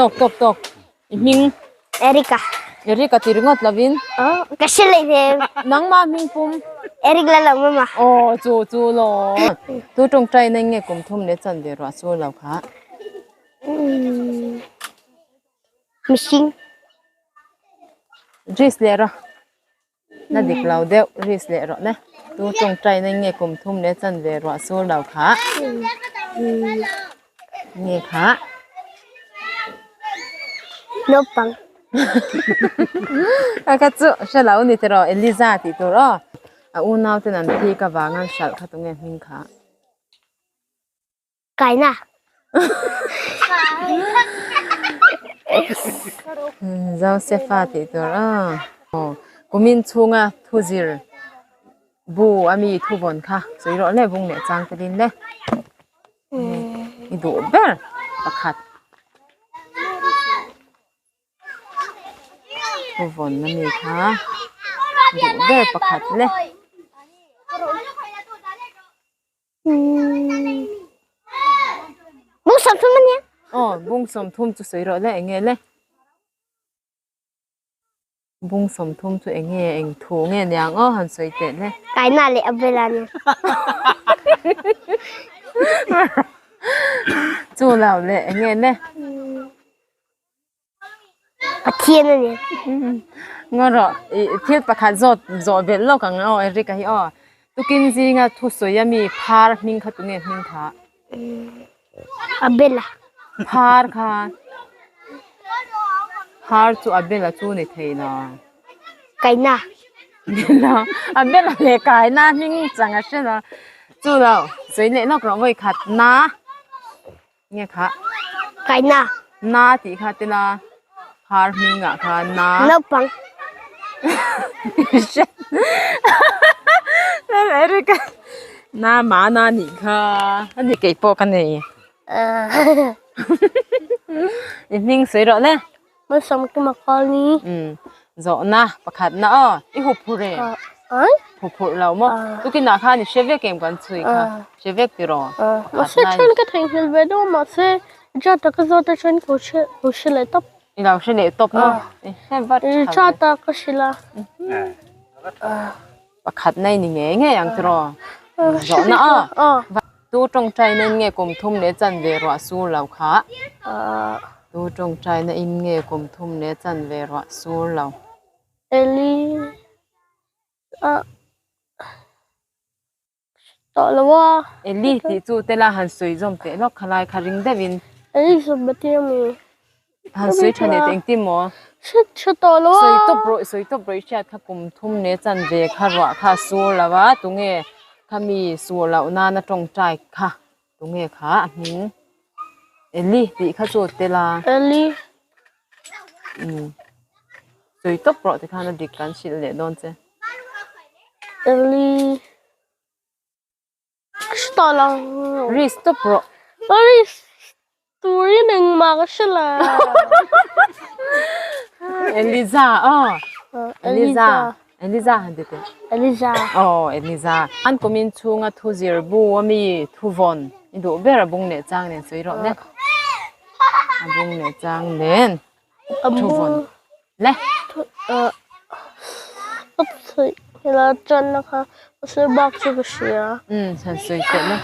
Tawk tawk tawk. I hming? Erika. Erika ti ringawt lovin. Oh, ka hre leh hmel. Nangmah hming pum? Eric la lo mama. Oh, chu chu lo. Tu tawngtai na nge kum thum leh chan ve ruah chu lo kha. Mihring. Risk leh rawh. Na dik lo deuh risk leh rawh le. Tu tawngtai na nge kum thum leh chan ve ruah sur lo kha. Nge kha. Naupang. A kha chu hre lo ni tiraw Eliza tih tur aw. A unau ten an thik avang an hralh kha tunge hming kha. Kaina. Josefa tih tur a. Kumin chhunga thuzir bu a mi thuvawn kha sawi rawh le bung leh chang telin le. I duh ber pakhat. Thuvawn a mi kha duh ber pakhat le. Bung sawmthum a nia. Aw bung sawmthum chu sawi rawh le eng nge le. Bung sawmthum chu eng nge eng thu nge niang aw han sawi teh le. Kaina leh a bela nia. Chu lo le eng nge le. Pathian a ni. Ngaw rawh i thil pakhat zawt zawh belh lawk ang aw Eric-a hi aw. Tukin zinga thusawi a mi phar hming kha tunge hming kha? Abela. Phar kha. Phar chu Abela chu ni thei lo. Kaina. Abela Abela leh Kaina hming chang a hre lo. Chu lo sawi leh lawk rawh vawi khat na. Nge kha? Kaina. Na tih kha tila phar hming ah khan na. Naupang. Eric na ma na nih kha. Ani kei pawh ka nei. I hming sawi rawh le. Malsawmkima Colony. Umm zawhna pakhatna aw i hup phurh e. Hup phurh lo maw? Tukinah khan i hre vek em kan chhui kha? Hre vek tiraw? Mahse then ka theihnghilh ve deuh a mahse Jata ka zawt a then ka hre leh tawp. I lo hre leh tawp maw? I hre vat tha ve. Jata ka hrilh a. Pakhatna i ni ngei ngei ang tiraw? Zawhna aw. Tu tawngtaina in nge kum thum leh chanve ruah sur lo kha? Tu tawngtaina in nge kum thum leh chanve ruah sur lo? Eli a tawh lo a. Eli tih chu tela han sawi zawm teh lawk kha lai kha ring deuhin. Eli zawm tir mi. Han sawi tha leh teh engtin maw? Hre tha tawh lo a. Sawi tawp rawh, sawi tawp rawh i hriat kha kum thum leh chanve kha ruah kha a sur lo a, tunge khami sur loh nana tawngtai kha tunge kha a hming Eli tih kha chu tel a. Eli. Umm sawi tawp rawh tikhan a dik kan hrilh leh dawn che. Eli. Ka hre tawh lo. Risk tawp rawh. Ka risk turin engmah ka hre lo. Eliza aw. Eliza. Eliza han ti teh. Eliza. Aw Eliza. An kumin chhunga thu zir bu a mi thu vawn i duh ber a bung leh chang nen sawi rawh le. A bung leh chang nen thu vawn le. Ka sawi hela tanna kha ka sawi bak chu ka hria. Umm han sawi teh le.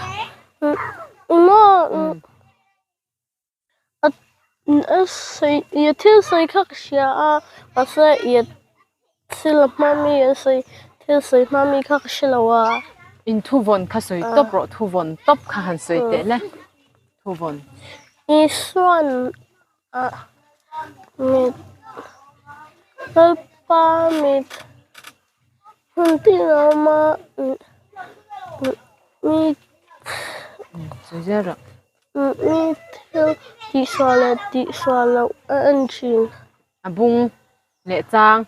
Maw a sawi i thil sawi kha ka hria a mahse i thil a hma mi an sawi thil sawi hma mi kha ka hre lo a. In thu vawn kha sawi tawp rawh thu vawn tawp kha han sawi teh le thu vawn. Isuan Ah mit Lalpa mit hun tin a awm a mi mi thil tihsual leh tihsual loh a en thin. A bung leh chang.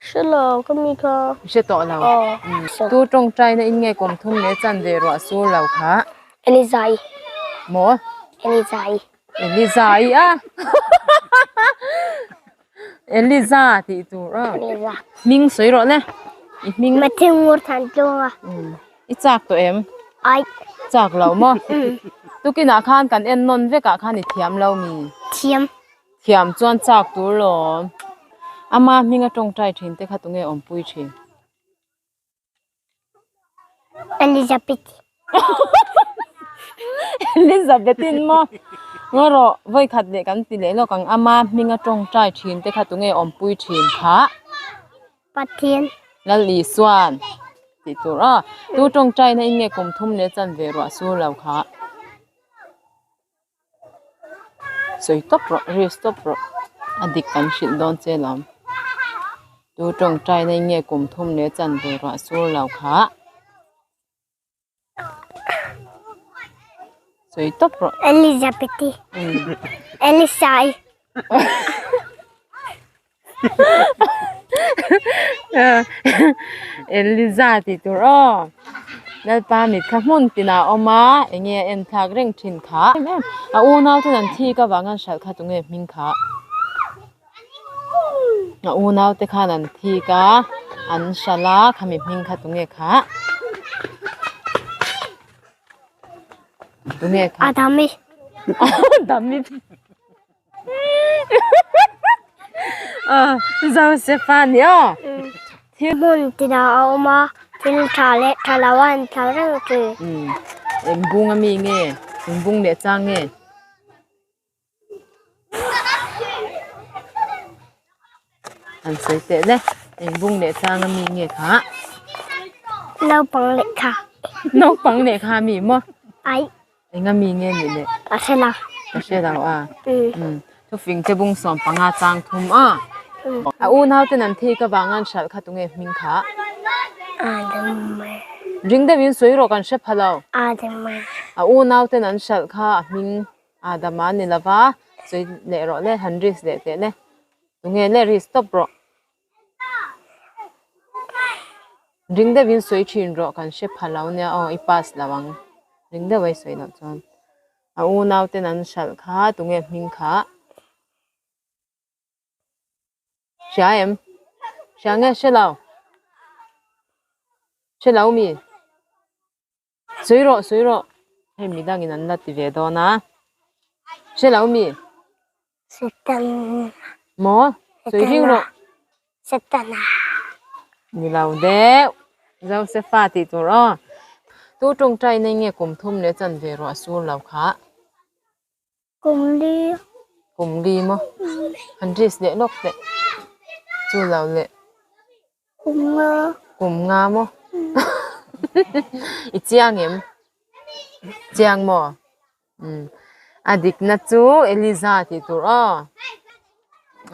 Hre lo ka mi kha. Hre tawh lo. Tu tawngtaina in nge kum thum leh chanve ruah sur lo kha. Elizai. Maw? Elizai. Elizai a. Eliza tih tur a. Eliza. Hming sawi rawh le. I hming. Matthew Ngur Than Tluanga. I chak tawh em? Ai. Chak lo maw? Tukinah khan kan en nawn vekah khan i thiam lo mi? Thiam. Thiam chuan chak tur lawm. Ama hminga tawngtai thin te kha tunge awmpui thin? Elizabeth. Elizabethin maw? Ngaw rawh, vawi khat leh kan ti leh lawk ang. Ama hminga tawngtai thin te kha tunge awmpui thin kha? Pathian. Lal Isuan tih tur a. Tu tawngtaina in nge kum thum leh chanve ruah sur lo kha? Sawi tawp rawh, risk tawp rawh. A dik kan hrilh dawn che lawm. Tu tawngtaina in nge kum thum leh chanve ruah sur lo kha? Sawi tawp rawh. Elizabeth-i. Elisa-i. Eliza tih tur aw Lalpa mit kha hmun tinah a awm a eng nge a en thlak reng thin kha a unau ten an thik avang an hralh kha tunge hming kha a unau te khan an thik a an hralh a khami hming kha tunge kha tunge kha Adami Adami. Josefa ni aw. Hmun tinah a awm a, thil tha leh tha lo a inthlau reng thin. Eng bung a mi nge? Eng bung leh chang nge? An sawi teh le. Eng bung leh chang a mi nge kha? Naupang lehkha. Naupang lehkha a mi maw? Aih. Enga mi nge nih le? Ka hre lo. Ka hre lo a. Thufing te bung sawm panga chang thum a. A unau ten an thik avang an hralh kha tunge hming kha? Adama. Ring deuhin sawi rawh kan hre pha lo. Adama. A unau ten an hralh kha a hming Adama ni lova sawi leh rawh le han risk leh teh le. Tunge le risk tawp rawh. Ring deuhin sawi thin rawh kan hre pha lo nia aw i pass lo ang ring deuh a i sawi loh chuan a unau ten an hralh kha tunge hming kha hria em hria nge hre lo hre lo mi. Sawi rawh sawi rawh hei midangin an la ti ve dawn a hre lo mi Satan maw sawi ring rawh Satana ni lo deuh Josefa tih tur aw tu tawngtai na nge kum thum leh chanve ruah sur lo kha kum li kum li maw an risk leh lawk teh chu lo leh kum nga kum nga maw i chiang em chiang maw umm a dikna chu Eliza tih tur aw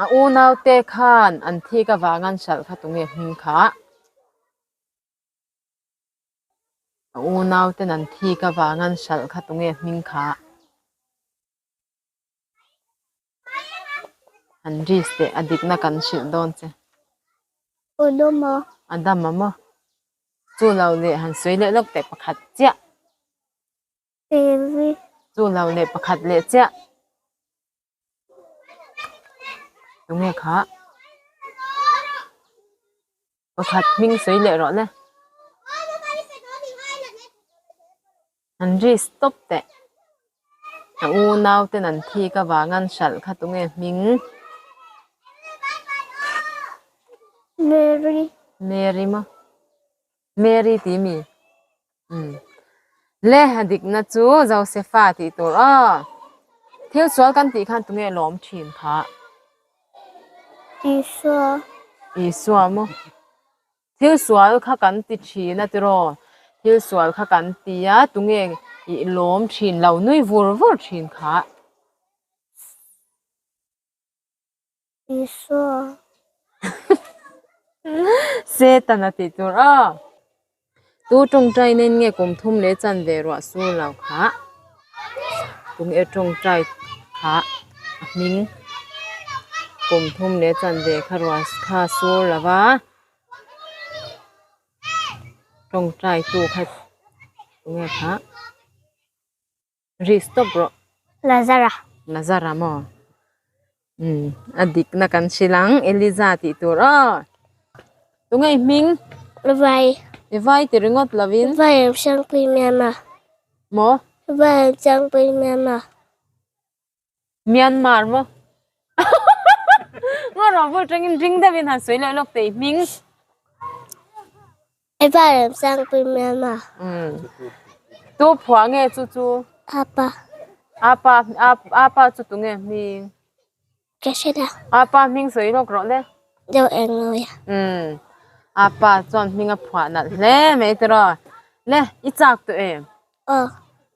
a unau te khan an thik avang an hralh kha tunge hming kha. A unau ten an thik avang an hralh kha tunge hming kha an risk teh a dikna kan hrilh dawn che. Adama. Adama maw? Chu lo leh han sawi leh lawk teh pakhat chiah. Evi. Chu lo leh pakhat leh chiah. Tunge kha? Pakhat hming sawi leh rawh le. An ri stop teh. A unau ten an thik avang an hralh kha tunge hming? Mary. Mary maw? Mary tih mi? Umm. Le a dikna chu Josefa tih tur aw. Thil sual kan tih khan tunge lawm thin kha? Isua. Isua maw? Thil sual kha kan ti thin a tiraw? Thil sual kha kan ti a, tunge i lawm thin lo nui vur vur thin kha? Isua. Satan a tih tur aw. Tu tawngtai nen nge kum thum leh chanve ruah sur lo kha? Tunge tawngtai kha a hming kum thum leh chanve kha ruah kha sur lo va, tawngtai tu kha tunge kha? Ri stop rawh. Lazara. Lazara maw? Umm a dikna kan hrilh ang Eliza tih tur aw. Tunge i hming? Vai. I vai ti ringawt lovin. Vai am Sangpui Myanmar. Maw? Vai am Sangpui Myanmar. Myanmar maw? Nga rawh bul tangin ring deuhin han sawi leh lawk teh i hming. I pa Remsangpui Myanmar. Umm. Tu phuah nge chu chu? Apa. Apa apa chu tu nge hming? Ka hre lo. Apa hming sawi lawk rawh le. Deuh eng lo ya. Umm. Apa chuan hming a phuah nalh hle mai tiraw. Le i chak tawh em? Aw.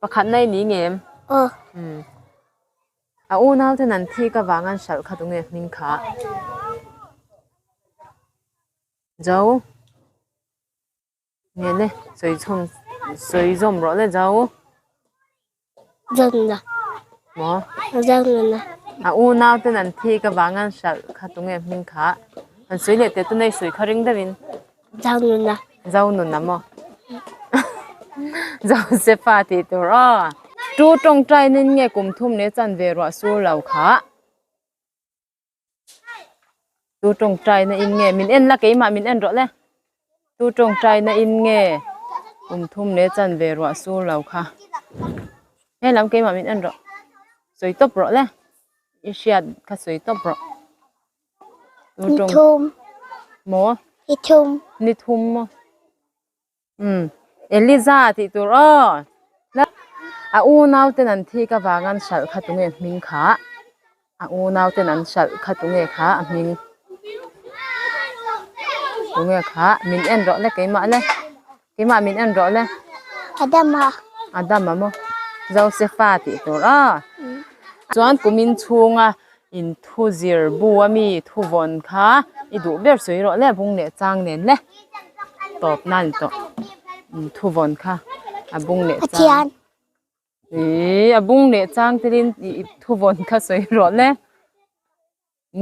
Pakhat na i ni ngem? Aw. Umm. A unau ten an thik avang an hralh kha tu nge hming kha? Jo. Nge le sawi chhawm sawi zawm rawh le Jo. Zawmna. Maw? Zawmna. A unau ten an thik avang an hralh kha tu nge hming kha? An sawi leh teh tunei sawi kha ring deuhin. Zonuna. Zonuna maw? Josefa tih tur aw. Tu tawngtai nen nge kum thum leh chanve ruah sur lo kha? Tu tawngtai na in nge min en la keimah min en rawh le. Tu tawngtai na in nge kum thum leh chanve ruah sur lo kha? Helam keimah min en rawh. Sawi tawp rawh le. I hriat kha sawi tawp rawh. Ni thum. Maw? Ni thum. Ni thum maw? Umm. Eliza tih tur aw. A unau ten an thik avang an hralh kha tunge hming kha? A unau ten an hralh kha tunge kha a hming? Tunge kha? Min en rawh le keimah le. Keimah min en rawh le. Adama. Adama maw? Josefa tih tur aw. Chuan kumin chhunga in thu zir bu a mi thu vawn kha i duh ber sawi rawh le bung leh chang nen le tawp nan tawh in thu vawn kha a bung leh chang ih a bung leh chang telin ih thu vawn kha sawi rawh le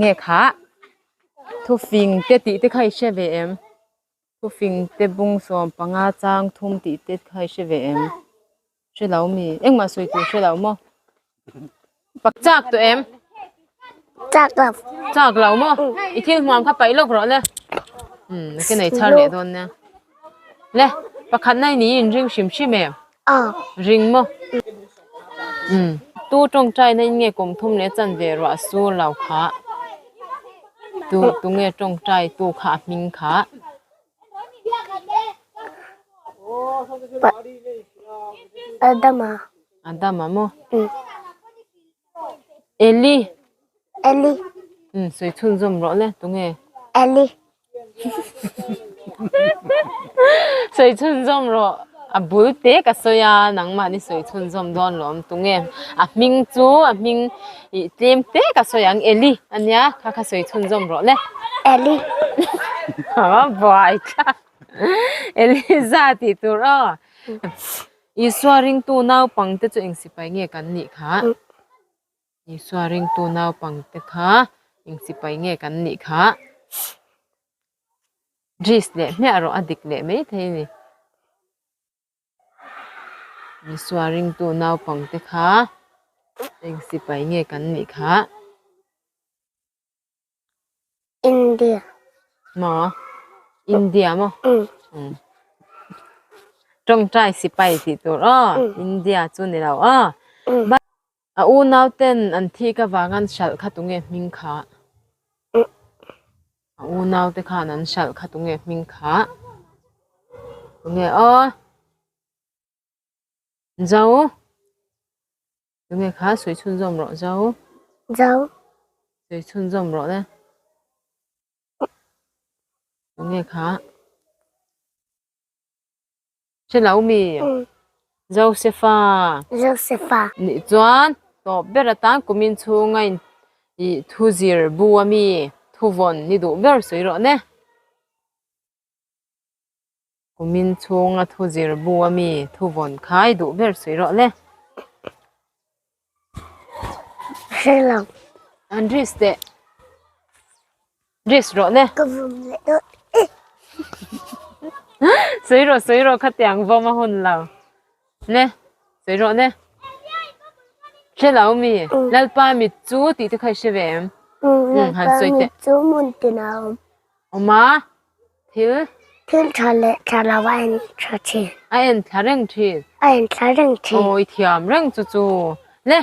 nge kha thu fing te tih te kha i hre ve em thu fing te bung sawm panga chang thum tih te kha i hre ve em. Hre lo mi? Engmah sawi tur hre lo maw? Pak chak tawh em? Chak lo. Chak lo maw? I thil hmuam kha paih lawk rawh le. Umm ka nei chhar leh dawn nia. Le, pakhat na i ni in ring hrim hrim em? Aw. Ring maw? Umm. Tu tawngtai na in nge kum thum leh chanve ruah sur lo kha? Tu tu nge tawngtai tu kha a hming kha? Adama. Adama maw? Eli. Eli. Um sawi chhunzawm rawh le tunge? Eli. Sawi chhunzawm rawh a bul te ka sawi a nangmahni sawi chhunzawm dawn lawm tunge? A hming chu a hming Ih tlem te ka sawi ang Eli ania kha kha sawi chhunzawm rawh le. Eli. A buai thlak. Eliza tih tur aw. Isua ringtu naupang te chu eng sipai nge kan nih kha? Isua ringtu naupang te kha eng sipai nge kan nih kha? Dris leh hmiah rawh a dik leh maithei a ni. Isua ringtu naupangte kha eng sipai nge kan nih kha? India. Maw? India maw? Umm. Tawngtai sipai tih tur aw. India chu ni lo aw. A unau ten an thik avang an hralh kha tunge hming kha? A unau te khan an hralh kha tunge hming kha? Tunge aw? Zo? Tunge kha sawi chhunzawm rawh Zo? Zo. Sawi chhunzawm rawh le. Tunge kha? Hre lo mi? Josefa. Josefa. Nih chuan tawp ber atan kumin chhunga in ih thu zir bu a mi thu vawn ni duh ber sawi rawh ne. Kumin chhunga thu zir bu a mi thu vawn kha i duh ber sawi rawh le. Hre lo. Andris teh. Risk rawh le. Ka vawm leh dawn. Sawi rawh sawi rawh khatiang vawm a hun lo. Ne sawi rawh ne. Hre lo mi Lalpa mit chu tih te kha i hre ve em? Lalpa mit chu hmun tin a awm. Awm a thil. Thil tha leh tha lo a en tha thin. A en thla reng thin. A en thla reng thin. Aw i thiam reng chu chu. Le.